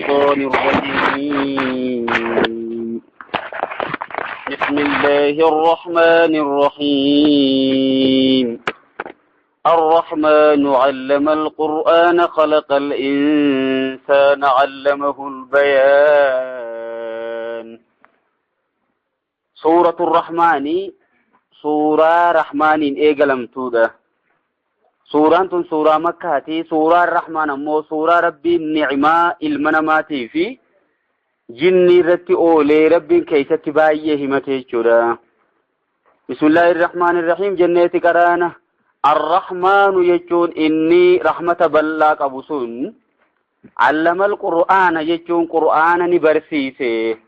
الشيطان الرجيم. بسم الله الرحمن الرحيم. الرحمن علم القرآن، خلق الإنسان، علمه البيان. سورة الرحمن، سورة رحمن إيقلم توده. Suuraan tun suuraa Makkaati. Suuraan Rahmaan ammoo suuraa Rabbiin ni'imaa ilma namaatii fi jinni irratti oolee Rabbiin keessatti baay'ee himate jechuudha. Bismillahir Rahmanir Rahiim jenneeti qaraana. Ar-Rahmaanu jechuun inni rahmata bal'aa qabu sun, allamal Qur'aana jechuun Qur'aana ni barsiise.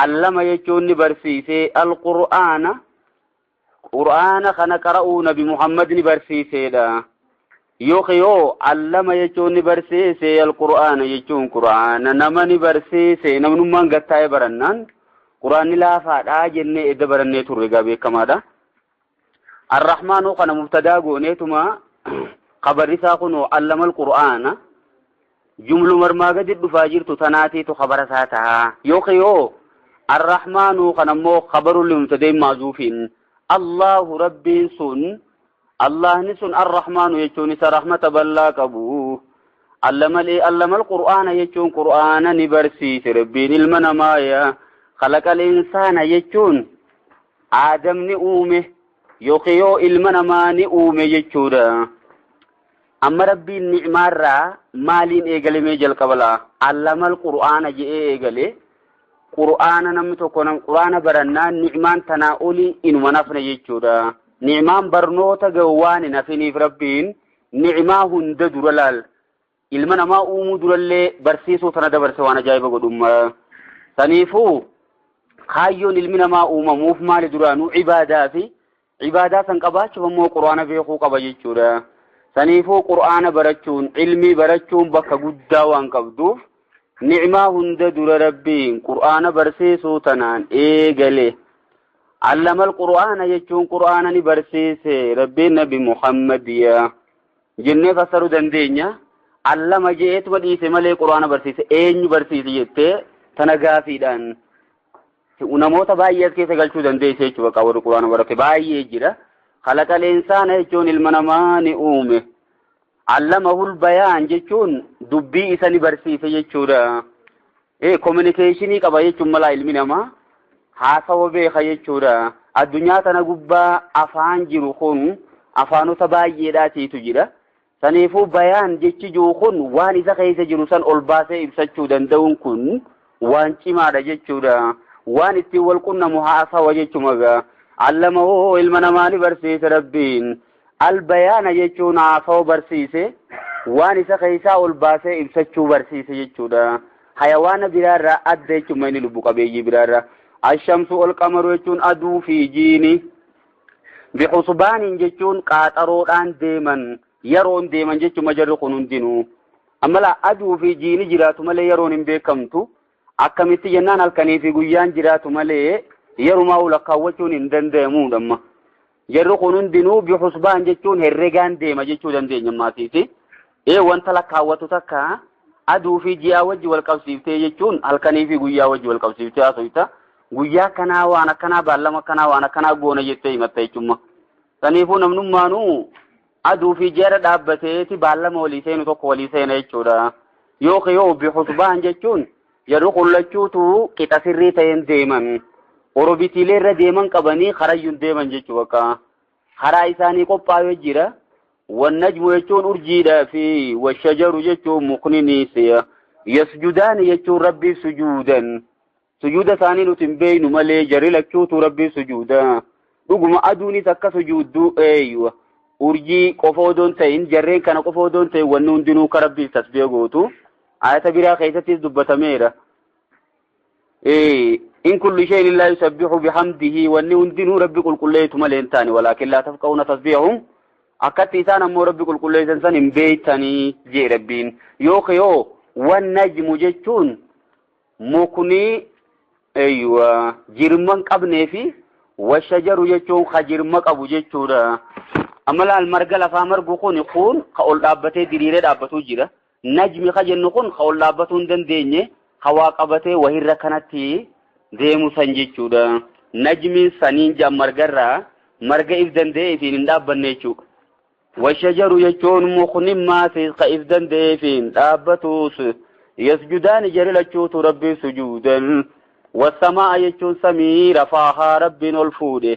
Allama jechuun ni barsiise. Al-Qur'aana, Qur'aana kana qara'uu Nabi Muhammad ni barsiisedha. Yookiin yoo allama jechuun ni barsiise, al-Qur'aana jechuun Qur'aana nama ni barsiise. Namnummaan gattaa'ee barannaan Qur'aanni laafaadha jennee edda barannee turre egaa beekamaadha. Ar-Rahmaanu kana mubtadaa gooneetuma khabarri isaa kunoo allama al-Qur'aana jumlu marmaa gadi dhufaa jirtu tanaatiitu khabara isaa ta'a. Yookiin yoo Ar-Rahmaanu kana immoo khabaru limubtadeen maazuufiin Allahu Rabbiin sun, Allahni sun Ar-Rahmaanu jechuun isa rahmata bal'aa qabu. Allama al-Qur'aana jechuun Qur'aana ni barsiise Rabbiin ilma namaa yaa. Khalaqal insaana jechuun Aadam ni uume yookiin yoo ilma namaa ni uume jechuudha. Amma Rabbiin ni'maarraa maaliin eegalamee jalqaba laa? Allama al-Qur'aana je'ee eegale. Qur'aana namni tokko Qur'aana barannaan ni'maan tanaa olii inuma nafne jechuudha. Ni'maan barnoota gahu waan hin hafiniif Rabbiin ni'maa hunda dura laal. Ilma namaa uumuu durallee barsiisuu tana dabarse waan ajaa'iba godhummaa. Saniifuu kaayyoon ilmi namaa uumamuuf maali duraanuu ibaadaa fi ibaadaa san qabaachuuf ammoo Qur'aana beekuu qaba jechuudha. Saniifuu Qur'aana barachuun, ilmii barachuun bakka guddaa waan qabduuf ni'maa hunda dura Rabbiin Qur'aana barsiisuu tanaan eegale. Allama al-Qur'aana jechuun Qur'aana ni barsiise Rabbiin Nabi Muhammad yaa jennee fassaruu dandeenya. Allama je'eetuma dhiise malee Qur'aana barsiise eenyu barsiise jettee tana gaafiidhaan namoota baay'ee as keessa galchuu dandeesse jechuudha. Bakka warri Qur'aana barate baay'ee jira. Khalaqal insaana jechuun ilma namaa ni uume. Allamahul bayaan jechuun dubbii isa ni barsiise jechuudha. Communicationii qaba jechuun malaa ilmi namaa haasawa beeka jechuudha. Addunyaa tana gubbaa afaan jiru kun afaanota baay'eedhaatiitu jira. Saniifuu bayaan jechi jiru kun waan isa keessa jiru san ol baasee ibsachuu danda'uun kun waan cimaadha jechuudha. Waan ittiin wal qunnamu haasawa jechuma gaa. Allamahu ilma namaa ni barsiise Rabbiin. Albayaana jechuun haasawa barsiise, waan isa keessaa ol baasee ibsachuu barsiise jechuudha. Hayawaana biraarraa adda jechuun inni lubbu qabeeyyii biraarraa. Ashamsu ol qamaru jechuun aduu fi jiini. Bihusbaaniin jechuun qaaxaroodhaan deeman, yeroon deeman jechuun jarri kun hundinuu. Amma laa aduu fi jiini jiraatu malee yeroon hin beekamtu. Akkamitti jennaan halkanii fi guyyaan jiraatu malee yerumaa lakkaawwachuun hin danda'amuudha amma. Jarri kun hundinuu bihusbaan jechuun herregaan deema jechuu dandeenya maatiifi. Wanta lakkaawwatu takka aduu fi ji'aa wajji wal qabsiiftee jechuun halkanii fi guyyaa wajji wal qabsiiftee haasofta. Guyyaa akkanaa waan akkanaa baallama akkanaa waan akkanaa goona jettee himatta jechuudha. Saniifuu namnummaanuu aduu fi ji'a dhaabbateeti baallama walii seenu tokko walii seena jechuudha. Yookiin yoo bihusbaan jechuun jarri kun lachuutu qixa sirrii ta'een deeman. Orobitiilee irra deeman qabanii karayyuun deeman jechuudha bakka. Karaa isaanii qophaa'ee jira. Wannajmu jechuun urjiidhaa fi washajaru jechuun mukni niisiya. Yasjudaani jechuun rabbiif sujuudan. Sujuuda isaanii nuti hin beeknu malee jarri lachuutu rabbiif sujuuda. Dhuguma aduunis akka sujuuddu eeyyuu. Urjii qofa odoo hin ta'in jarreen kana qofa odoo hin ta'in wanni hundinuu akka rabbiif tasbih gootu. Ayata biraa keessattis dubbatameera. In kullu shay'in illaa yusabbihu bihamdihi wanni hundinuu rabbi qulqulleessu malee hin taane walaakin laa tafqahuna tasbihahum. Akkatti isaan ammoo rabbi qulqulleessan san hin beektanii jee Rabbiin. Yookiin yoo wannajmu jechuun mukni eeyyuu jirma hin qabnee fi washajaru jechuun ka jirma qabu jechuudha. Amma laal marga lafaa margu kun ka ol dhaabbatee diriiree dhaabbatuu jira. Najmi ka jennu kun ka ol dhaabbatuu hin dandeenye hawaa qabatee wahirra kanatti deemu san jechuudha. Najmiin saniin jaan margarraa marga if danda'ee ifiin hin dhaabbanne jechuudha. Washajaru jechuun mukni maasis ka if danda'ee ifiin dhaabbatuus yasjudaani jari lachuutu rabbiif sujuudan. Wasamaa'a jechuun samii rafaahaa rabbiin ol fuudhe.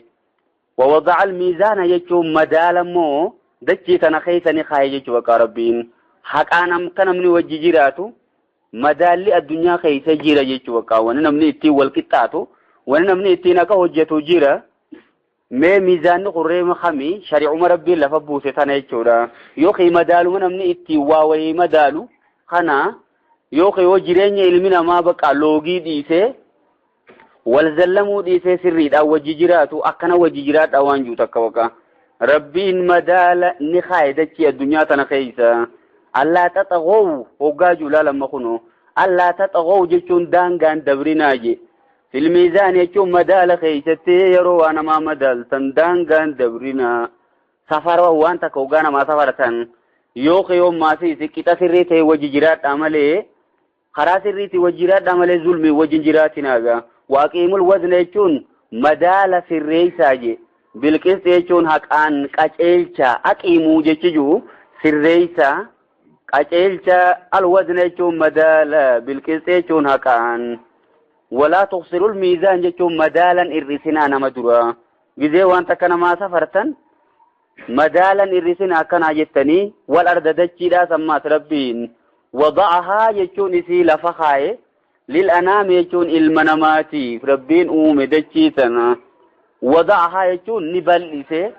ووضع الميزان يجو مدالا مو دچي تنا خيسني خاي يجو بقى ربين حقا نم كنمني وجي جيراتو مدالي الدنيا خيسه جيرا يجو بقى ونمني اتي والقطاتو ونمني اتي نكا هجتو جيرا مي ميزان قريم خمي شريع ربي لفبوسه تنا يجودا يوخي مدالو نمني اتي واوي مدالو خنا يوخي وجيرين علمنا ما بقى لوغي ديسه والزلمو ديسه سريدا وجي جيراتو اكنا وجي جيرات اوان جو تكوكا ربين مدال نخايدتي الدنيا تنخيسا ألا تطغوا وقاجو لا لما خنو ألا تطغوا جيشون دانغان دبرناجي في الميزان يجون مدال خيستي يرو أنا ما مدال تندانغان دبرنا سفر وانتا كوغانا ما سفرتن يوخي يوم ما سيسي كتا سريتي وجي جيرات عملي خرا سريتي وجي جيرات عملي ظلمي وجي جيراتنا واقيموا الوزن يجون مدال سريساجي بالقسط يجون حقان قچلچا اقيموا جچجو سريسا قچلچا الوزن يجون مدال بالقسط يجون حقان ولا تخسروا الميزان جچون مدالا الرسنا نمدرا غزي وانت كان ما سفرتن مدالا الرسنا كان جتني والارض دچيدا سمات ربين وضعها يجون سي لفخاي للأنام يجون المناماتي ربين أوم دچيتنا وضعها يجون نبلسه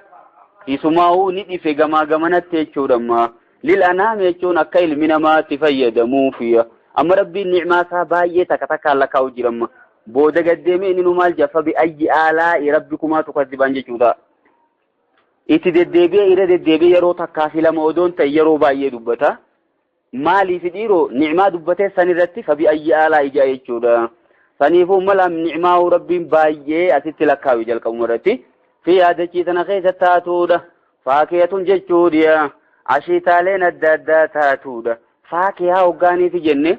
يسمعه ندفه جما جمانت يجون للأنام يجون أكيل مناماتي فيدمو فيها أما ربي النعمة باية تكتك لك وجرم بودا قدمي إنه مال جفا بأي آلاء ربكما تكذبان جودا إتدبي إلى دبي يرو تكافي لما أدون تيرو باية دبتا مالي في ديرو نعمة دبته سنرتي فبأي آلاء جاي جودا سنيفو ملام نعمة ربي باية أتت لك وجلك أمرتي في هذا الشيء تنخيس تاتودا فاكهة ججوديا عشيتالين الدادا تاتودا فاكهة وقاني في جنة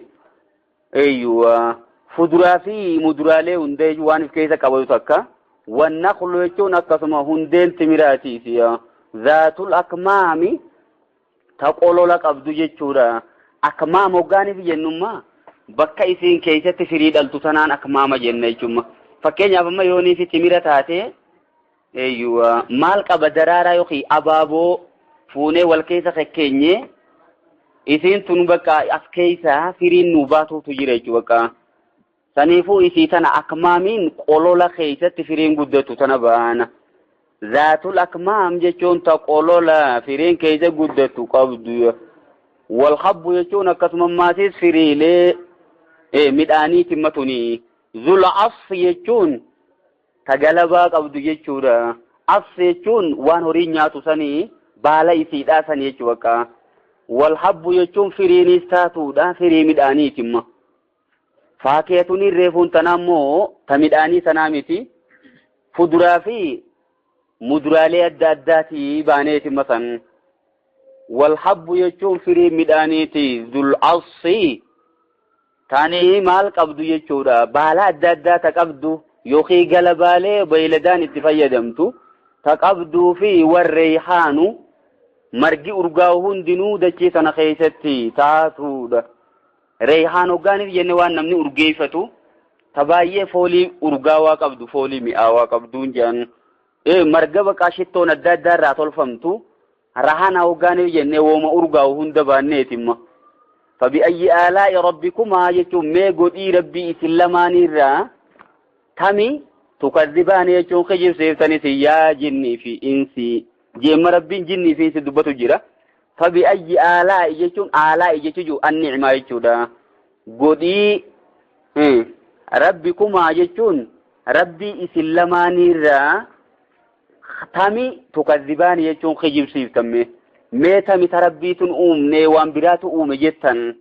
أيوة فدرا في مدرالي هندي جوان في كيسة كبيرة تكا والنخل يجون أقسم هندين تمراتي فيها ذات الأكمام تقولوا لك أبدو جتشورا أكمام وقاني في جنة ما بكا إسين كيسة تفريد التسنان أكمام جنة جمع فكين يا يوني في تمراتي أيوة مالك أبدرارا يخي أبابو فوني والكيسة خكيني isiin tun bakka as keessa firiin nu baatuutu jira jechuudha bakka saniifuu isii tana akmaamiin qolola keessatti firiin guddatu tana baana zaatul akmaam jechuun ta qolola firiin keessa guddatu qabdu wal habbu jechuun akkasuma maasiis firiilee midhaanii timmatuni zul as jechuun ta galabaa qabdu jechuudha as jechuun waan horii nyaatu sanii baala isiidhaa sanii jechuudha bakka والحب يجون فريني ستاتودا فري مداني تما فاكهة الريفون تنامو تمداني تنامتي فدرا في مدرالي الداداتي بانيتي مثلا والحب يجون فري مداني تي ذو العصي تاني مال قبضو يجورا بالا الدادات قبضو يوخي قلبالي بيلدان اتفيدمتو تقبضو في والريحانو margi urgaa'u hundinuu dachee sana keessatti taatuudha. Reehaan hoggaaniif jenne waan namni urgeeffatu ta baay'ee foolii urgaawaa qabdu foolii mi'aawaa qabduun jedhan marga baqaa shittoon adda addaa irraa tolfamtu rahana hoggaaniif jenne wooma urgaa'u hunda baanneetimma. Fabi'ayyi aalaa'i rabbikumaa jechuun mee godhii rabbii isin lamaanirraa tami tukazzibaani jechuun kijibsiiftanis yaa jinnii fi insii. جيم ربين جني في سدبته جرا فبأي آلاء يجون آلاء يجون النعمة يجودا قدي ربكما يجون ربي إسلاماني را تامي تكذبان يجون خجب سيفتمي ميتا متربيتون أم نيوان براتو أم جتن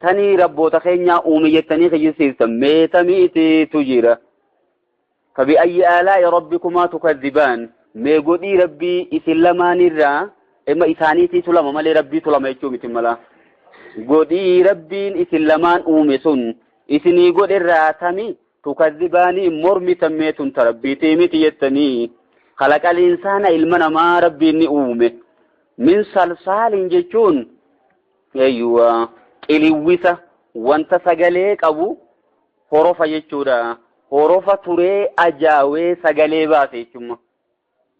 تاني ربو تخينيا أم جتني خجب سيفتم ميتا ميتي تجرا فبأي آلاء ربكما تكذبان mee godhii rabbii isin lamaanirraa imma isaaniitiitu lama malee rabbiitu lama jechuu miti mala Godhii Rabbiin isin lamaan uume sun isinii godhe irraa tami tukazzibaanii mormitan mee tun ta Rabbiitii miti jettanii. Khalaqal insaana ilma namaa Rabbiin ni uume. Min salsaalin jechuun eeyyuwa qiliwwisa wanta sagalee qabu horofa jechuudha. Horofa turee ajaawee sagalee baase jechuudha.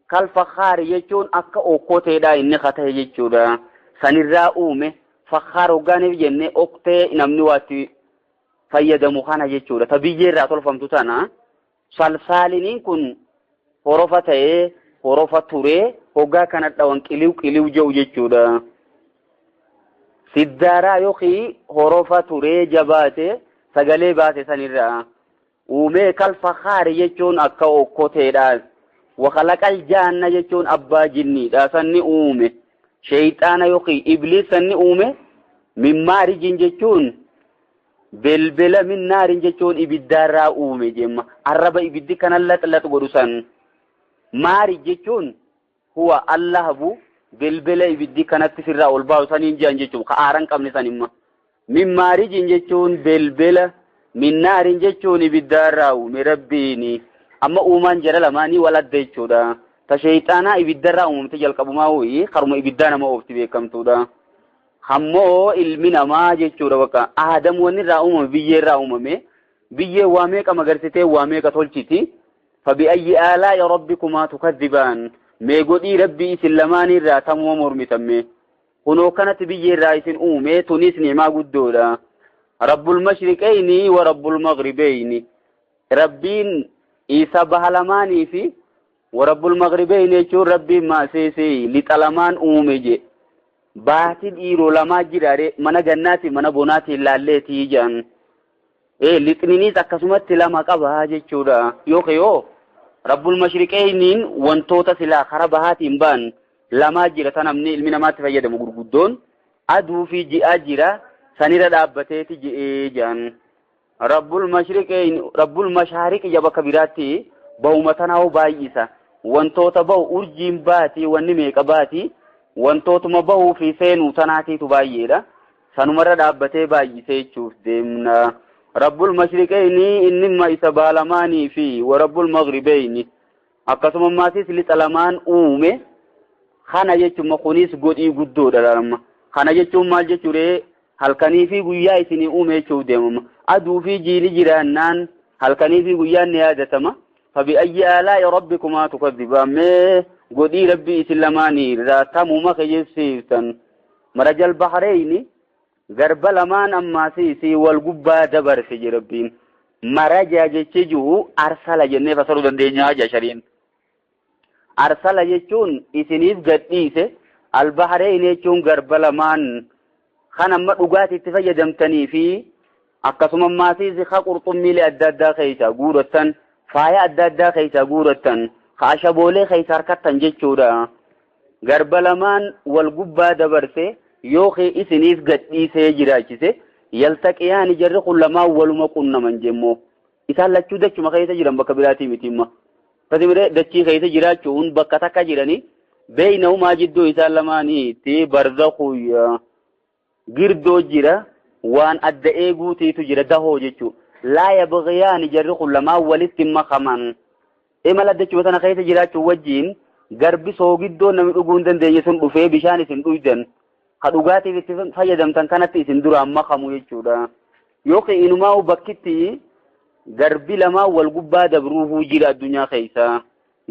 Kal fakhaari jechuun akka okkoteedha inni katahe jechuudha. Sanirraa uume fakhaar hoggaaniif jenne oktee namni waatti fayyadamu kana jechuudha. Ta biyyeerraa tolfamtu tana salsaaliniin kun horofa ta'ee horofa turee hoggaa kana dhawan qiliw qiliw jedhu jechuudha. Siddaaraa yookiin horofa turee jabaate sagalee baase sanirraa uumee kal fakhaari jechuun akka okkoteedha. Wakalaqal jaanna jechuun abbaa jinniidha sanni uume. Sheeyxaana yookiin ibliis sanni uume. Min maarijin jechuun belbela min naarin jechuun ibiddaarraa uume jemma. Arraba ibiddi kana lax lax godhu san. Maarij jechuun huwa allahbu belbela ibiddi kanatti sirraa ol baasu saniin jedhan jechuun ka aaran qabne sanimma. Min maarijin jechuun belbela min naarin jechuun ibiddaarraa uume Rabbiini. Amma uumaan jara lamaanii wal adda jechuudha. Ta sheeyxaanaa ibiddarraa uumamte jalqabumaa ho'i karuma ibiddaa nama oofti beekamtuudha. Ammoo ilmi namaa jechuudha bakka Aadam wanni irraa uumame biyyee irraa uumame biyyee waa meeqa magarsitee waa meeqa tolchiti. Fabi'ayyi aalaa'i rabbikumaa tukadhibaan mee godhii Rabbii isin lamaanii irraa tamuma mormitan mee. Kunoo kanatti biyyee irraa isin uume tunis ni'maa guddoodha. Rabbul mashriqayni wa rabbul maghribayni. Rabbiin isa baha lamaanii fi wa rabbul maghribayni jechuun Rabbiin maasiisi lixa lamaan uume je. Baatii dhiiroo lamaa jiraare mana gannaati mana bonaati laalleetii jedhan. Lixniniis akkasumatti lama qaba jechuudha. Yookiin yoo Rabbul mashriqayniin wantoota silaa kara bahaatiin ba'an lamaa jira tan namni ilmi namaatti fayyadamu gurguddoon aduu fi ji'aa jira sanirra dhaabbateeti ji'ee jedhan. Rabbul mashriqayni Rabbul mashaariqi ja bakka biraatti bahuma tanaa'u baay'isa. Wantoota bahu urjiin baati wanni meeqa baati wantootuma bahuu fi seenuu tanaatiitu baay'eedha. Sanumarra dhaabbatee baay'isee jechuuf deemna. Rabbul mashriqayni innimma isa baalamaanii fi wa rabbul maghribayni akkasuma maasis lixa lamaan uume. Kana jechuun kunis godhii guddoodha lama. Kana jechuun maal jechuuree halkanii fi guyyaa isinii uume jechuuf deemama. Aduu fi jiini jiraannaan halkanii fi guyyaan ni yaadatama. Fabi'ayyi aalaa'i rabbikumaa tukadhibaan mee godhii Rabbii isin lamaanii irraa tamuma kijibsiiftan. Marajal bahreyni garba lamaan ammaasiisi wal gubbaa dabarse je Rabbiin. Maraja jechi jiru arsala jennee fasaruu dandeenyaa jaa shariin. Arsala jechuun isiniif gadhiise albahreyni jechuun garba lamaan kan amma dhugaatii itti fayyadamtanii fi akkasuma ammaasiisi ka qurxummiilee adda addaa keessaa guurattan faaya adda addaa keessaa guurattan ka ashaboolee keessa harkattan jechuudha. Garba lamaan wal gubbaa dabarse yookiin isiniif gadhiisee jiraachise yaltaqiyaani jarri kun lamaan waluma qunnaman jemmoo isaan lachuu dachuma keessa jiran bakka biraatii miti imma. Fatimire dachii keessa jiraachuun bakka takka jiranii beeynahumaa jidduu isaan lamaaniitti barzakuyya girdoo jira waan adda eeguutiitu jira dahoo jechuudha. Laa yabghiyaani jarri kun lamaan walitti makaman. Imala dachuma sana keessa jiraachuu wajjin garbi soogiddoo namni dhuguu hin dandeenye sun dhufee bishaan isin dhuydan ka dhugaatiif itti fayyadamtan kanatti isin duraan makamu jechuudha. Yookiin inumaa bakkitti garbi lamaan wal gubbaa dabruufuu jira addunyaa keessa.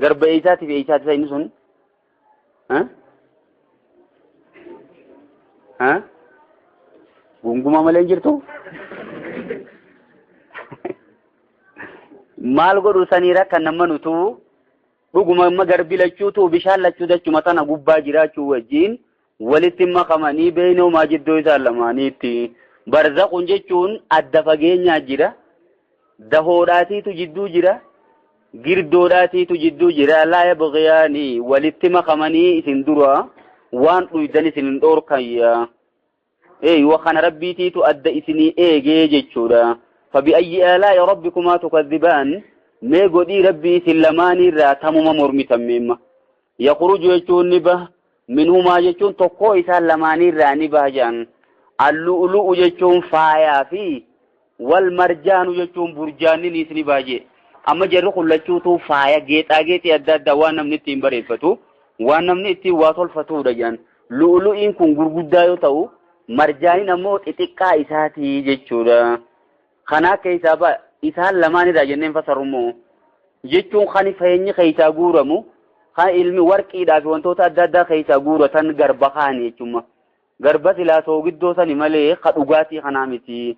Garba eessaatiif eessaati inni sun? Gungumaa malee hin jirtu? Maal godhu saniira kan nama nutu dhuguma amma garbi lachuutu bishaan lachuu dachuma tana gubbaa jiraachuu wajjin walitti makamanii beeynomaa jidduu isaan lamaaniitti. Barzakun jechuun adda fageenyaa jira. Dahoodhaatiitu jidduu jira. Girdoodhaatiitu jidduu jira. Laa yabghiyaanii walitti makamanii isin dura waan dhuydan isin hin dhoorkayya. Wa kana Rabbiitiitu adda isinii eegee jechuudha. Fabi'ayyi aalaa'i rabbikumaa tukadhibaan mee godhii Rabbii isin lamaaniirraa tamuma mormitan meemma. Yakhruju jechuun ni baha. Minhumaa jechuun tokkoo isaan lamaaniirraa ni baha jedhan. Allu'ulu'u jechuun faayaa fi wal marjaanu jechuun burjaanninis ni baha jee. Amma jarri kun lachuutuu faaya geexaa geexii adda addaa waan namni ittiin bareeffatu, waan namni ittiin waa tolfatuudha jedhan. Lu'ulu'iin kun gurguddaa yoo ta'u, marjaaniin ammoo xixiqqaa isaatii jechuudha. Kanaa keessaa ba'a isaan lamaanirraa jenneen fasarummoo jechuun kan feenyi keessaa guuramu, kan ilmi warqiidhaa fi wantoota adda addaa keessaa guuratan garba kaani jechuudha. Garba silaa soogiddoo sani malee ka dhugaatii kanaa miti.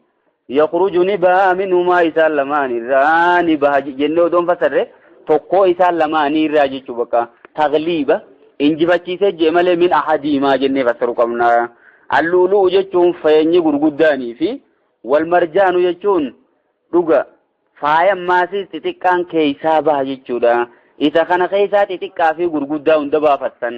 Yakhruju ni baha minhumaa isaan lamaan irraa ni baha jennee odoon fasarre tokkoo isaan lamaanii irraa jechuu bakka tagliiba injifachiisee jee malee min ahadiimaa jennee fassaru qabna. Alluulu'u jechuun feenyi gurguddaanii fi wal marjaanu jechuun dhuga faaya maasiis xixiqqaan keeysaa baha jechuudha. Isa kana keeysaa xixiqqaa fi gurguddaa hunda baafattan.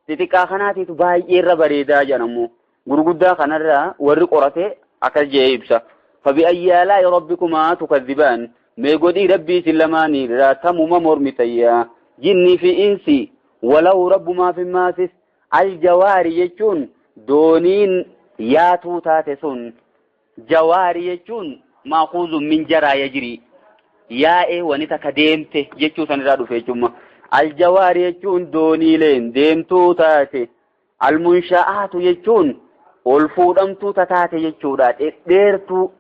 Xixiqqaa kanaatiitu baay'ee irra bareedaa jedhamu. Gurguddaa kanarraa warri qorate akkas jee ibsa. Fabi'ayyi aalaa'i rabbikumaa tukadhibaan. Mee godhii rabbii isin lamaanii irraa tamuma mormitayya. Jinnii fi insi walahu rabbumaa fi maasis. Aljawaari jechuun dooniin yaatuu taate sun. Jawaari jechuun maakuuzun min jaraa yajrii. Yaa'ee wani takka deemte jechuu san irraa dhufe jechuudha. Aljawaari jechuun dooniileen deemtuu taate. Almunsha'aatu jechuun ol fuudhamtuu tataate jechuudha. Dhedheertuu.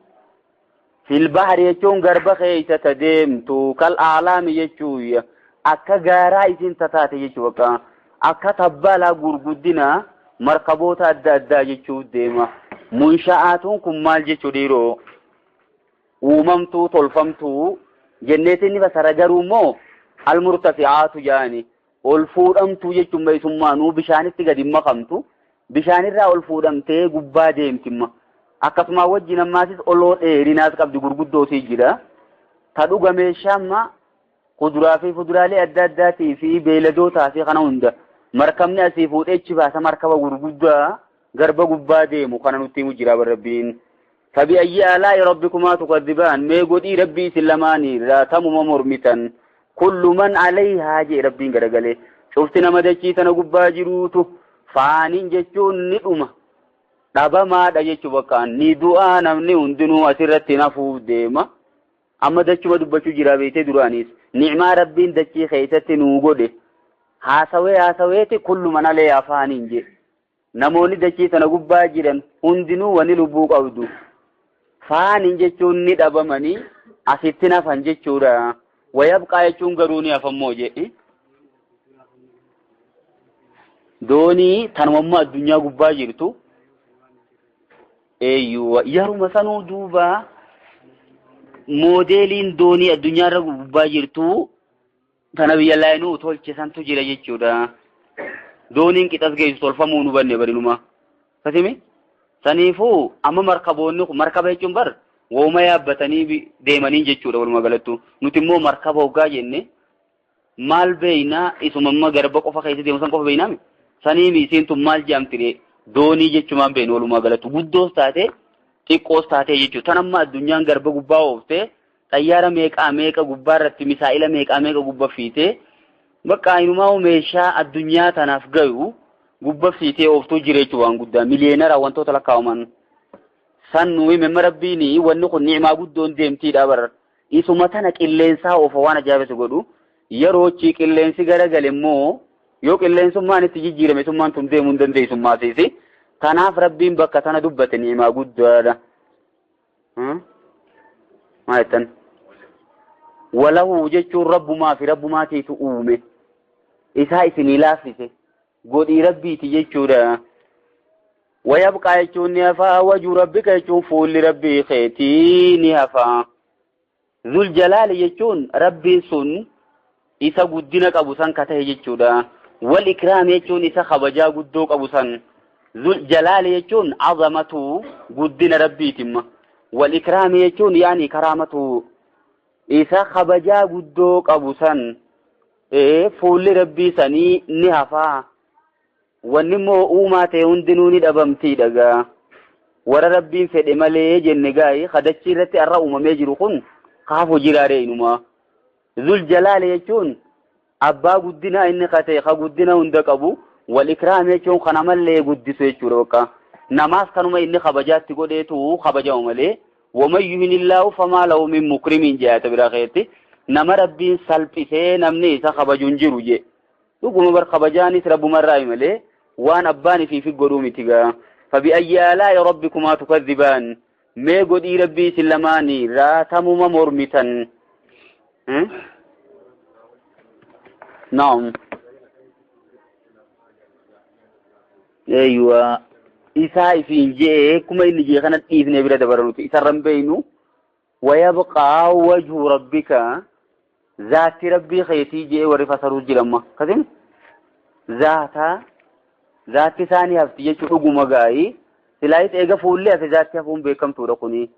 Filbahari jechuun garba keessa ta deemtu. Kal aalaami jechuun akka gaaraa isin tataate jechuudha. Akka tabbalaa gurguddina markaboota adda addaa jechuu deema. Munsha'aatuun kun maal jechuu dhiiroo? Uumamtuu tolfamtuu jenneetiin ni fasara garuu immoo almurtafi'aatu jaani ol fuudhamtuu jechuun meesummaanuu bishaanitti gadi makamtu bishaanirraa ol fuudhamtee gubbaa deemtimma. Akkasuma wajjin ammaasis oloo dheerinaas qabdi gurguddoosii jira. Ta dhuga meeshaa amma kuduraa fi fuduraalee adda addaatii fi beeyladootaa fi kana hunda markabni asii fuudhee achi baasa markaba gurguddaa garba gubbaa deemu kana nutti himu jira Rabbiin. Fabi'ayyi aalaa'i rabbikumaa tukadhibaan mee godhii rabbii isin lamaanii irraa tamuma mormitan kullu man alayhaa jee rabbiin garagalee cufti nama dachii tana gubbaa jiruutu faaniin jechuun ni dhuma dhabamaadha jechuu bakka ni du'aa namni hundinuu asirratti nafuuf deema. Amma dachuma dubbachuu jira beektee duraanis ni'maa rabbiin dachii keessatti nuu godhe haasawee haasaweeti kullu man alayhaa faaniin jee namoonni dachii tana gubbaa jiran hundinuu wani lubbuu qabdu faaniin jechuun ni dhabamanii asitti nafan jechuudha. Wayabqaa jechuun garuu ni hafammoo jedhe. Doonii tanumammaa addunyaa gubbaa jirtu eeyyuu yaruma sanuu duuba moodeeliin doonii addunyaarra gubbaa jirtu tana biyya laayinuu tolche santu jira jechuudha. Dooniin qixas geessu tolfamuu nu banne barinuma. Kasimi? Saniifuu amma markaboonni kun markaba jechuun bar wooma yaabbatanii deemanii jechuudha walumaa galattu. Nuti immoo markaba hoggaa jenne maal beeynaa isuma amma garba qofa keessa deemu san qofa beeynaami. Saniimi isiin tun maal jedhamtire doonii jechumaan beeynu walumaa galattu. Guddoos taate xiqqoos taate jechuudha. Tan amma addunyaan garba gubbaa ooftee xayyaara meeqaa meeqa gubbaa irratti misaa'ila meeqaa meeqa gubbaa fiitee bakka inumaa meeshaa addunyaa tanaaf gayu gubbaa fiitee ooftuu jira jechuudha waan guddaa miliyeenara wantoota lakkaa'aman. San nuyi memma rabbiin wanni kun ni'imaa guddoon deemtiidha bara. Isuma tana qilleensaa oofa waan ajaa'ibsu godhu yeroo chi qilleensi garagale immoo yoo qilleensummaan itti jijjiirame summaan tun deemuu hin dandeessu maasiisi. Kanaaf rabbiin bakka tana dubbate ni'imaa guddaadha. Maal jettan? Walahu jechuun rabbumaa fi rabbumaatiitu uume. Isaa isinii laaffise. Godhii rabbiiti jechuudha. Wayabqaa jechuun ni hafaa wajuu rabbika jechuun fuulli rabbii keetii ni hafaa. Zul jalaali jechuun rabbiin sun isa guddina qabu san ka ta'e jechuudha. Wal ikraam jechuun isa kabajaa guddoo qabu san. Zul jalaali jechuun azamatu guddina rabbiitimma. Wal ikraam jechuun yaani karaamatu isa kabajaa guddoo qabu san fuulli rabbii sanii ni hafaa. Wanni immoo uumaa ta'e hundinuu ni dhabamtii dhagaa. Warra rabbiin fedhe malee jenne gaa'ii kadachii irratti har'a uumamee jiru kun kaafu jiraaree inuma. Zul jalaali jechuun abbaa guddinaa inni ka ta'e ka guddina hunda qabu. Wal ikraam jechuun kana mallee guddisu jechuudha bakka. Namaas kanuma inni kabajaatti godheetu kabajama malee waman yuhinillaahu famaa lahu min mukrimiin jee ayata biraa keessatti nama Rabbiin salphisee namni isa kabaju hin jiru jee. Dhuguma bar kabajaanis Rabbumarraayi malee waan abbaan ifiifi godhuu miti gaa. Fabi'ayyi aalaa'i rabbikumaa tukadhibaan mee godhii Rabbii isin lamaanii raatamuma mormitan. Naam. Eeywa isaa ifiin je'e akkuma inni je'e kana dhiifnee bira dabara nuti isarra hin beeynu. Wayabqaa wajhu rabbika zaatti rabbii keetii je'e warri fasaruu jira amma kasim zaata zaatti isaanii hafti jechuu dhuguma gaa'ii silaayis eega fuulli hafe zaatti hafuun beekamtuudha kuni.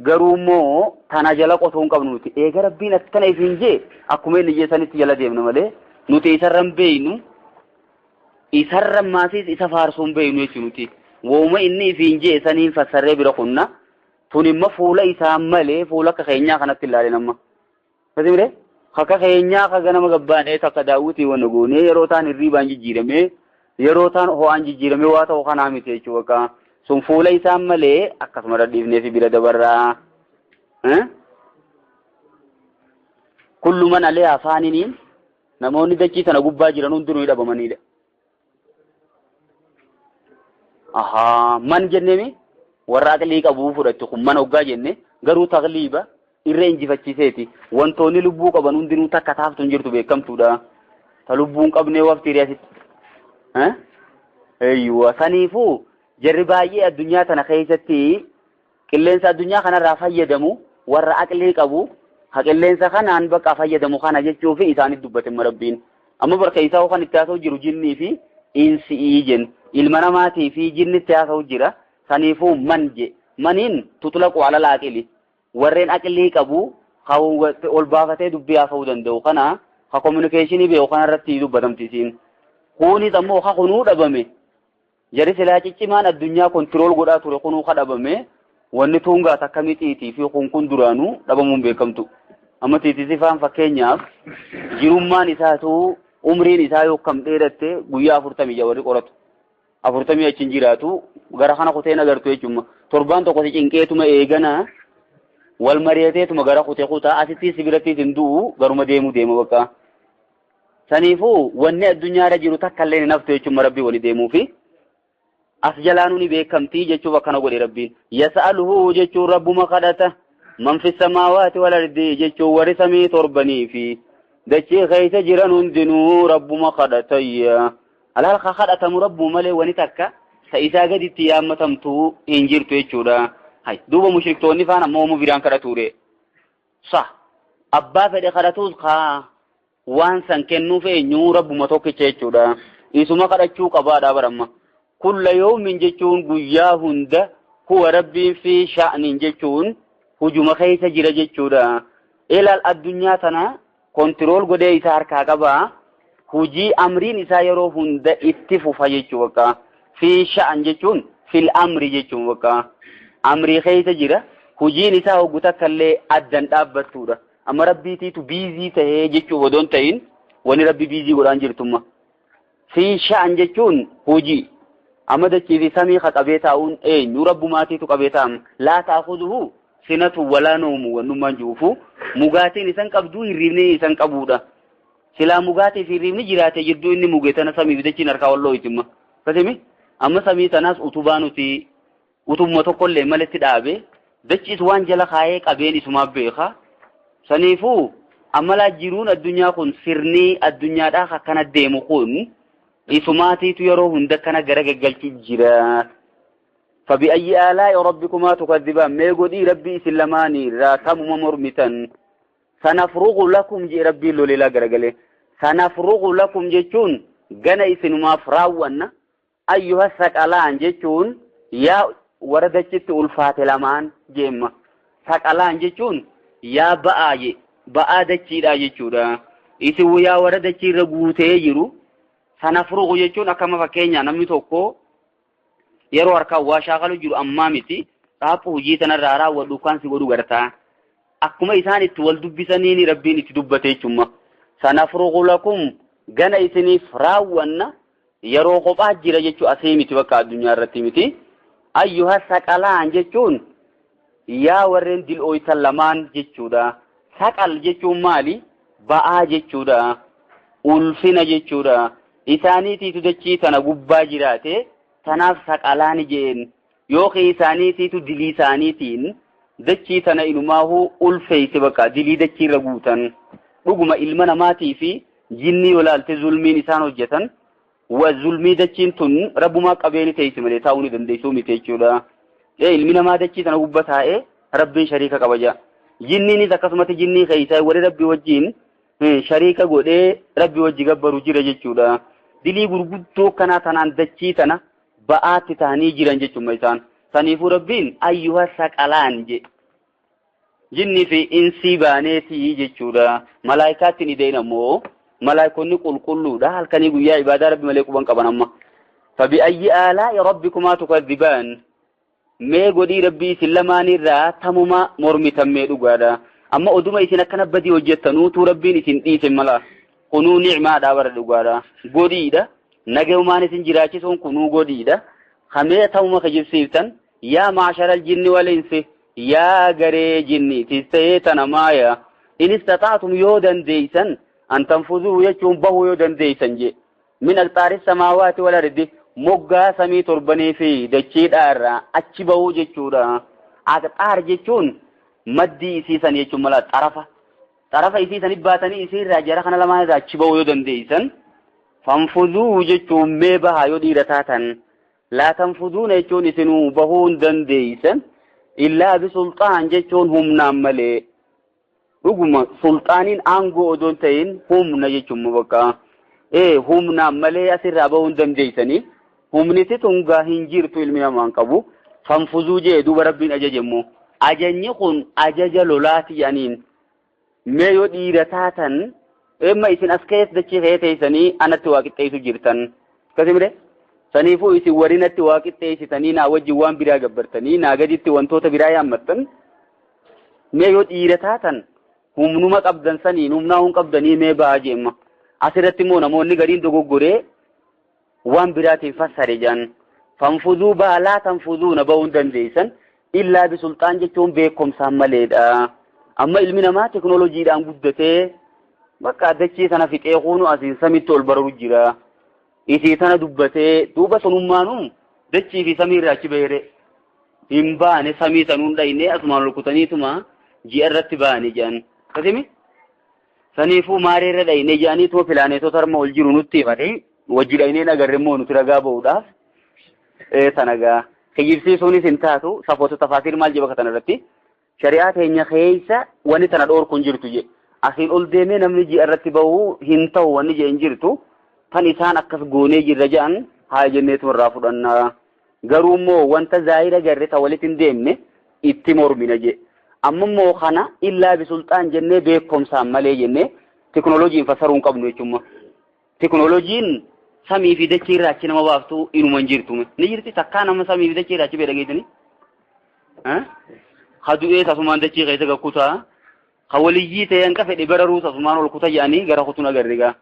Garuu immoo tana jala qotuu hin qabnu nuti. Eega Rabbiin akkana ifiin jee akkuma inni jee sanitti jala deemna malee nuti isarra hin beeynu isarra maasiis isa faarsuu hin beeynu jechuun nuti. Wooma inni ifiin jee saniin fassarree bira kunna tun imma fuula isaa malee fuula akka keenyaa kanatti hin laalin amma. Fasimire akka keenyaa ka ganama gabbaanee takka daawwitii wanna goonee yeroo taan hirriibaan jijjiiramee yeroo taan ho'aan jijjiiramee waa ta'u kanaa miti jechuudha bakka. Sun fuula isaan malee akkasuma dhadhiifnee fi bira dabarraa. Kullu man alee afaaniniin namoonni dachii tana gubbaa jiran hundinuu dhabamaniidha. Ahaa man jenneemi warra aqlii qabuu fudhattu kun man hoggaa jenne garuu tagliiba irra injifachiiseeti. Wantoonni lubbuu qaban hundinuu takka taaftu hin jirtu beekamtuudha. Ta lubbuu hin qabnee waftiiri asitti. Eeyyuwa saniifuu jarri baay'ee addunyaa tana keessatti qilleensa addunyaa kanarraa fayyadamu warra aqlii qabu ha qilleensa kanaan bakka fayyadamu kana jechuu fi isaanitti dubbate Rabbiin. Amma barka isaa kan itti haasa'u jiru jinnii fi insi'ii jennu ilma namaatii fi jinni itti haasa'u jira saniifuu man je maniin tutlaqu alal aqili warreen aqlii qabu ha ol baafatee dubbii haasa'uu danda'u kana ha communication beeku kanarratti dubbatamti isiin. Kunis ammoo ha kunuu dhabame jarri silaa ciccimaan addunyaa kontirool godhaa ture kunuu ha dhabame wanni tuungaa takka mixiitii fi kun kun duraanuu dhabamuun beekamtu. Amma tiitisifaan fakkeenyaaf jirummaan isaatu umriin isaa yoo kam dheeratte guyyaa 46 warri qoratu. 40 achi hin jiraatu gara kana kuteen agartu jechuudha. Torbaan tokko si cinqeetuma eegana wal mari'ateetuma gara kutee kutaa asitti si biratti hin du'u garuma deemu deema bakka. Saniifuu wanni addunyaarra jiru takka illee hin haftu jechuudha Rabbii wali deemuufi. As jalaanuu ni beekamtii jechuuf akkana godhe Rabbiin. Yas'aluhu jechuun Rabbuma kadhata. Man fi samaawaati wal ardi jechuun warri samii torbanii fi dachee keessa jiran hundinuu Rabbuma kadhatayya. Alaal ka kadhatamu Rabbuma malee wani takka ta isaa gaditti yaammatamtu hin jirtu jechuudha. Hay duuba mushriktoonni faan ammoo homu biraan kadhatuure. Sa abbaa fedhe kadhatuus kaa waan san kennuuf eenyu Rabbuma tokkicha jechuudha. Isuma kadhachuu qabaadha baramma. Kulla yawmin jechuun guyyaa hunda huwa Rabbiin fi sha'nin jechuun hujuma keessa jira jechuudha. Ilaal addunyaa tana kontirool godhee isa harkaa qaba. Hujii amriin isaa yeroo hunda itti fufa jechuu bakka. Fi sha'an jechuun fil amri jechuun bakka. Amrii keessa jira. Hujiin isaa hoggu takka illee addan dhaabbattuudha. Amma Rabbiitiitu biizii tahee jechuuf odoon ta'in wani Rabbi biizii godhaan jirtumma. Fi sha'an jechuun hujii. Amma dachii fi samii ka qabee taa'uun eenyu Rabbumaatiitu qabee taa'ama. Laa ta'khuduhu sinatu walaa noomu wannummaan jiruufu mugaatiin isan qabduu hirriibni isan qabuudha. Silaa mugaatii fi hirriibni jiraate jidduu inni muge tana samii fi dachiin harkaa wal dhooytimma. Kasimi amma samii tanaas utubaa nuti utubuma tokkollee maletti dhaabe dachiis waan jala kaayee qabeen isumaaf beeka. Saniifuu amma laa jiruun addunyaa kun sirni addunyaadhaa akkana deemu kun isumaatiitu yeroo hunda kana gara gaggalchi jira. Fabi'ayyi aalaa'i rabbikumaa tukadhibaan mee godhii Rabbii isin lamaanii irraa kamuma mormitan. Sanafruqu lakum jee Rabbiin loleelaa garagalee. Sanafruqu lakum jechuun gana isinumaaf raawwanna. Ayyuha saqalaan jechuun yaa warra dachitti ulfaate lamaan jeemma. Saqalaan jechuun yaa ba'aa je ba'aa dachiidhaa jechuudha. Isin yaa warra dachiirra guutee jiru. Sanafruqu jechuun akkama fakkeenyaa namni tokko yeroo harkaan waa shaakalu jiru ammaa miti xaaphu hojii sanarraa raawwadhu kan si godhu gartaa. Akkuma isaan itti wal dubbisaniin Rabbiin itti dubbate jechuudha. Sanafruqu lakum gana isiniif raawwanna Yeroo kophaa jira jechuu asii miti, bakka addunyaa irratti miti. Ayyuha saqalaan jechuun yaa warreen dil'ooytan lamaan jechuudha. Saqal jechuun maali? Ba'aa jechuudha. Ulfina jechuudha. Isaaniitiitu dachii tana gubbaa jiraate, tanaaf saqalaani jeen. Yookiin isaaniitiitu dilii isaaniitiin dachii tana inumaahuu ulfeeyse, bakka dilii dachii irra guutan. Dhuguma ilma namaatii fi jinnii yoo laalte, zulmiin isaan hojjetan wa zulmii dachiin tun rabbumaa qabeeni teessi malee taa'uu ni dandeessuu miti jechuudha. Ilmi namaa dachii tana gubbaa taa'ee Rabbiin shariika qaba jaa. Jinniinis akkasumatti jinnii keessaa warri Rabbi wajjin shariika godhee Rabbi wajji gabbaru jira jechuudha. Dilii gurguddoo kanaa tanaan dachii tana ba'aatti ta'anii jiran jechuudha isaan. Saniifuu Rabbiin ayyuha saqalaan je. Jinnii fi insii baaneetii jechuudha. Malaayikaatti ni deena immoo malaayikonni qulqulluudha. Halkanii guyyaa ibaadaa Rabbi malee quban qaban amma. Fabi'ayyi aalaa'i rabbikumaa tukadhibaan. Mee godhii Rabbii isin lamaanirraa tamuma mormitan mee dhugaadha. Amma oduma isin akkana badii hojjettanuutu Rabbiin isin dhiise mala. Kunuu ni'maadha bara dhugaadha. Godhiidha. Nagayumaan isin jiraachisuun kunuu godhiidha. Hamee tamuma kijibsiiftan, yaa maasharal jinni wal insi, yaa garee jinniitis ta'ee tana maaya. In istaxaatum, yoo dandeeysan, an tanfuzuu jechuun bahuu yoo dandeeysan je. Min aqxaari samaawaati wal ardi, moggaa samii torbanii fi dachiidhaarraa achi bahuu jechuudha. Aqxaar jechuun maddii isiisan jechuun mala xarafa. Xarafa isiisanii baatanii isiirraa jara kana lamaan irraa achi bahuu yoo dandeeysan, fanfuzuu jechuun mee bahaa yoo dhiira taatan. Laa tanfuzuuna jechuun isinuu bahuu hin dandeeysan, illaa bisulxaan jechuun humnaan malee. Dhuguma sulxaaniin aangoo odoo hin ta'in humna jechuun bakka. Humnaan malee asirraa bahuu hin dandeeysanii. Humniti tungaa hin jirtu, ilmi namaa hin qabu. Fanfuzuu jee duuba Rabbiin ajaje immoo. Ajajni kun ajaja lolaati jedhaniin. Mee yoo dhiira taatan, emma isin as keessa dachii kee teessanii anatti waa qixxeessu jirtan. Akkasii saniifuu isin warri natti waa qixxeessitanii naa wajjin waan biraa gabbartanii naa gaditti wantoota biraa yaammattan, mee yoo dhiira taatan humnuma qabdan saniin humnaa hun qabdanii mee bahaa jeemma. Asirratti immoo namoonni gariin dogoggoree waan biraatiin fassare jedhan. Fanfuzuu baha, laa tanfuzuuna bahuu hin dandeessan illaa bisulxaan jechuun beekumsaan maleedha. Amma ilmi namaa teknooloojiidhaan guddatee bakka dachii sana fixee kunu asiin samitti ol bararu jira. Isii tana dubbatee duuba sunummaanuu dachii fi samii irraa achi bahere hin baane, samii sanuun dhayne, asumaan ol kutaniituma ji'a irratti baane jedhan. Akkasimi saniifuu maaree irra dhayne jedhaniituma pilaaneetota harma ol jiru nutti himanii wajji dhaynee agarre immoo nuti ragaa ba'uudhaaf tanagaa. Kijibsiisuunis hin taatu. Safoota tafaasiir maal jedha kana irratti? Shari'aa teenya keessa wanni tana dhoorku hin jirtu jedhe. Asiin ol deemee namni ji'a irratti bahuu hin ta'u wanni jedhe hin jirtu. Tan isaan akkas goonee jirra jedhan haa jenneetu irraa fudhannaa. Garuu immoo wanta zaahira garre ta walitti hin deemne itti mormina jedhe. Amma immoo kana illaa bisulxaan jennee beekumsaan malee jennee teknooloojiin fassaruu hin qabnu jechuudha. Teknooloojiin samii fi dachii irraa achi nama baaftu inuma hin jirtu. Ni jirti takkaa nama samii fi dachii irraa achi bee dhageessanii? Ha du'ee tasumaan dachii keessa gakkutaa. Ha waliyyii ta'e hanqa fedhe bararuu tasumaan ol kuta jedhanii gara kutuun agarre gaa.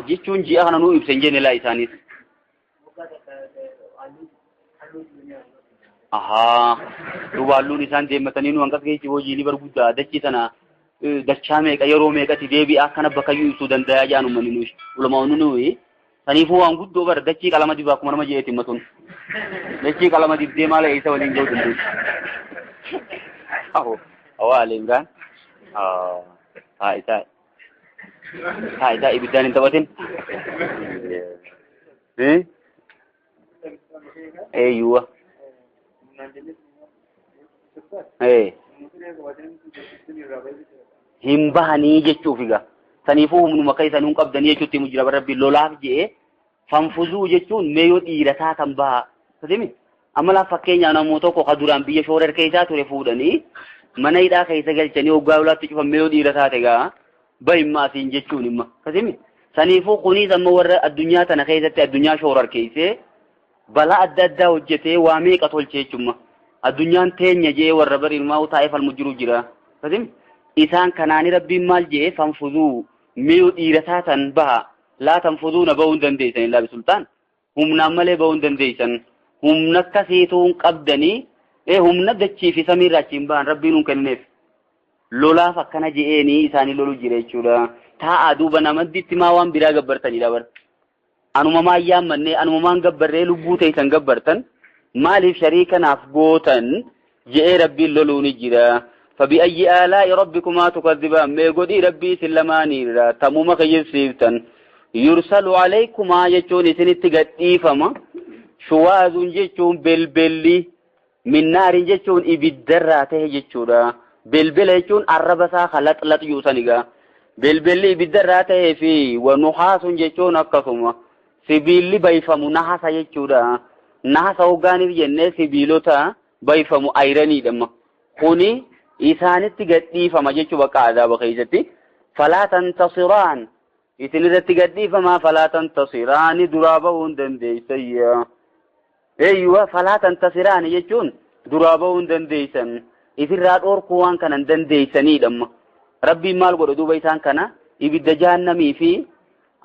Jechuun ji'a kana nuu ibsa hin jenne laa isaanis. Ahaa. Duuba halluun isaan deemmatanii nu hanqas geejjiba hojii ni barguddaa dachii tana dachaa meeqa yeroo meeqatti deebi'a akkana bakkayyuu ibsuu danda'a jedhan uummanni nuyi ulamaa'onni nuyi. Saniifuu waan guddoo bara dachii qalama dibaa akkuma nama je'eeti himmatuun. Dachii qalama dibdee maal eessa waliin ga'uu dandeessu? Aho, awaa Ali Imraan. Haa isaa. Haa isaa ibiddaan hin taphatin. Eh? Eeyyuwa. Eh. Hin bahanii jechuuf egaa. Saniifuu humnuma keessan hin qabdanii jechuutti himu jira Rabbi lolaaf je'ee fanfuzuu jechuun mee yoo dhiira taatan bahaa. Kasimi amma laaf fakkeenyaa namoota tokko ka duraan biyya shoorer keessaa ture fuudhanii mana hidhaa keessa galchanii hoggaa lolaatti cufan, mee yoo dhiira taate gaa bahimma asiin jechuun himma. Kasimi saniifuu kunis amma warra addunyaa tana keessatti addunyaa shoorar keessee balaa adda addaa hojjetee waa meeqa tolche jechuudha. Addunyaan teenya jee warra bari ilmaa taa'ee falmu jiru jira. Kasimi Isaan kanaani Rabbiin maal jee fanfuzuu mi'u dhiira taatan baha laa tanfuzuuna bahuu hin dandeessan illaa bisultaan humnaan malee bahuu hin dandeessan humna akkasiituu hin qabdanii humna dachii fi samiirraa achiin bahan Rabbiin hin kennineef lolaaf akkana je'eenii isaanii lolu jira jechuudha. Taa'aa duuba namadditti maa waan biraa gabbartanidha bar. Anuma maan yaammannee anuma maan gabbarree lubbuu teessan gabbartan maaliif shariika naaf gootan je'ee Rabbiin loluu ni jira. فبأي آلاء ربكما تكذبان mee godhii Rabbii isin lamaaniirra tamuma kiyyibsiiftan يرسل عليكما jechuun isinitti gadhiifama shuwaazun jechuun belbelli min naarin jechuun ibiddarraa ta'e jechuudha. Belbela jechuun arraba isaa kalaxlax yuusan egaa belbelli ibiddarraa ta'ee fi wanuhaasun jechuun akkasuma sibiilli bayfamu nahasa jechuudha. Nahasa hoggaaniif jennee sibiilota bayfamu ayiraniidha. Kuni isaanitti gadhiifama jechuu bakka azaaba keessatti. Falaa tantasiraan isin irratti gadhiifama falaa tantasiraani duraa bahuu hin dandeessayya. Eeyyuwa falaa tantasiraani jechuun duraa bahuu hin dandeessan. Ifirraa dhoorkuu waan kana hin dandeessanidha. Rabbiin maal godhe duuba isaan kana ibidda jahannamii fi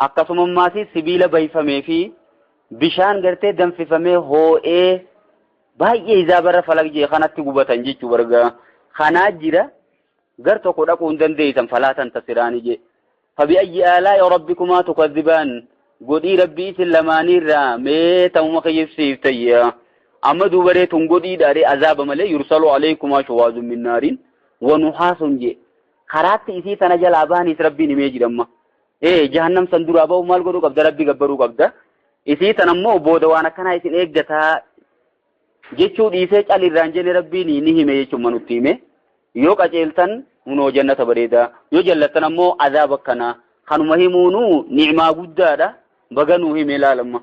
akkasuma ammaas sibiila bayfamee fi bishaan gartee danfifamee hoo'ee baay'ee isaa bara falaq jee kanatti gubatan jechuu bargaa. Kanaa jira gar tokko dhaquu hin dandeessan falaa tantasiraani jee. Fabi'ayyi aalaa'i rabbikumaa tukadhibaan godhii Rabbii isin lamaaniirraa mee tamuma kiyyibsiiftayya. Amma duubaree tun godhiidhaadhe azaaba malee yursalu alaykumaa shuwaazun min naariin wanuhaasun jee. Karaatti isii tana jalaa bahaniis Rabbiin himee jira amma. Jahannam san duraa bahu maal godhuu qabda Rabbi gabbaruu qabda. Isii tana immoo booda waan akkanaa isin eeggataa jechuu dhiisee calirraan jenne Rabbiin ni hime jechuun manutti hime. Yoo qajeeltan hunoo jannata bareedaa yoo jallattan ammoo azaaba akkanaa kanuma himuunuu ni'maa guddaadha baganuu hime ilaalamma.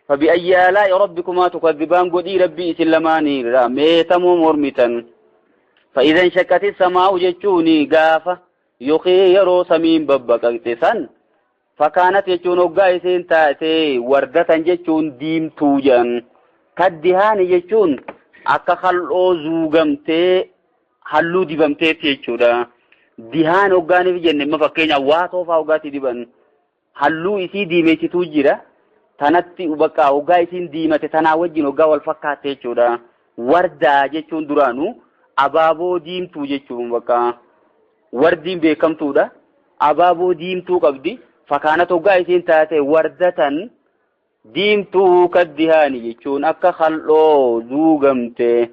Fabi'ayyi aalaa'i rabbikumaa tukadhibaan godhii Rabbii isin lamaaniirraa meetamoo mormitan. Fa'iza inshaqqati samaa'u jechuun gaafa yookiin yeroo samiin babbaqaqxe san fakkaanat jechuun hoggaa isiin taate wardatan jechuun diimtuu jedhan. Kaddihaani jechuun akka kal'oo zuugamtee halluu dibamteetti jechuudha. Dihaan hoggaaniif jenne amma fakkeenyaaf waa toofaa hoggaatti diban halluu isii diimeessituu jira. Tanatti bakka hoggaa isiin diimate tanaa wajjin hoggaa wal fakkaatte jechuudha. Wardaa jechuun duraanuu abaaboo diimtuu jechuun bakka wardiin beekamtuudha. Abaaboo diimtuu qabdi. Fakkaanat hoggaa isiin taate wardatan diimtuu kaddihaani jechuun akka kal'oo zuugamte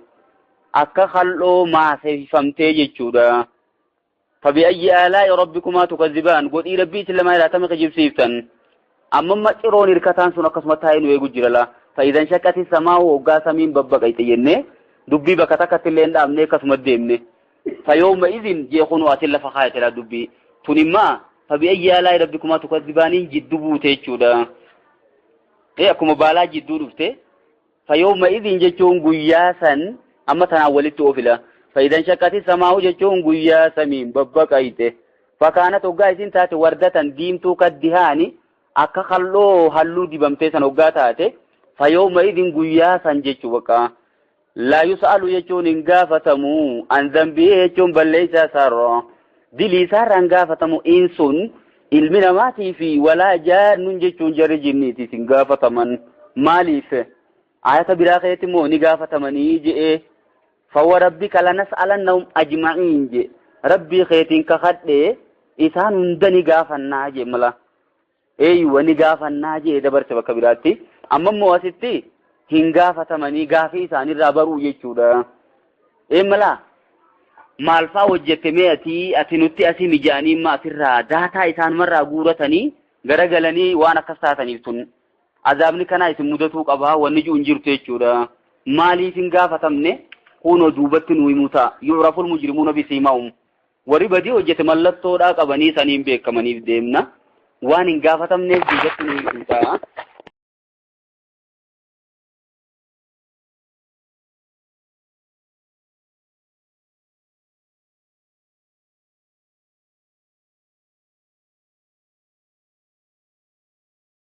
akka kal'oo maaseffamtee jechuudha. Fabi'ayyi aalaa'i rabbikumaa tukadhibaan godhii Rabbii isin lamaan irraa tama kijibsiiftan. Amma ciroon hirkataan sun akkasuma taa'ee nu eegu jira laa. Fa'iza inshaqqati samaa'u hoggaa samiin babbaqayxe jennee dubbii bakka takkatti illee hin dhaabnee akkasuma deemne. Fayooma izin jee kunuu asin lafa kaayate laa dubbii. Tun immaa fabi'ayyi aalaa'i rabbikumaa tukadhibaaniin jidduu buute jechuudha. Akkuma baalaa jidduu dhufte. Fayooma izin jechuun guyyaa san amma tanaan walitti oofila. Fa'iza inshaqqati samaa'u jechuun guyyaa samiin babbaqayxe. Fakkaanat hoggaa isin taate wardatan diimtuu kaddihaani akka halluu halluu dibamtee san hoggaa taate fayooma idin guyyaa san jechuu bakka laa yus'alu jechuun hin gaafatamu an zambii jechuun balleessaa isaarra dilii isaarra hin gaafatamu insun ilmi namaatii fi walaa jaannun jechuun jarri jinniitiif hin gaafataman maaliif ayata biraa keessatti immoo ni gaafatamanii je'ee fawwa rabbika lanas'alannahum ajma'iin je Rabbii keetiin kakadhee isaan hunda ni gaafannaa je mala. Eeyyuwa ni gaafannaa jee dabarse bakka biraatti. Amma immoo asitti hin gaafatamanii gaafii isaanirraa baruu jechuudha. Mala maal faa hojjette mee ati nutti asii mijaanii amma asirraa daataa isaanumarraa guuratanii garagalanii waan akkas taataniif tun azaabni kanaa isin mudatuu qabaa wanni jiru hin jirtu jechuudha. Maaliif hin gaafatamne kunoo duubatti nu himuu ta'a. Yu'raful mujrimuuna bisiimaahum. Warri badii hojjete mallattoodhaa qabanii saniin beekamaniif deemna. Waan hin gaafatamneef duubatti nu himuu ta'a.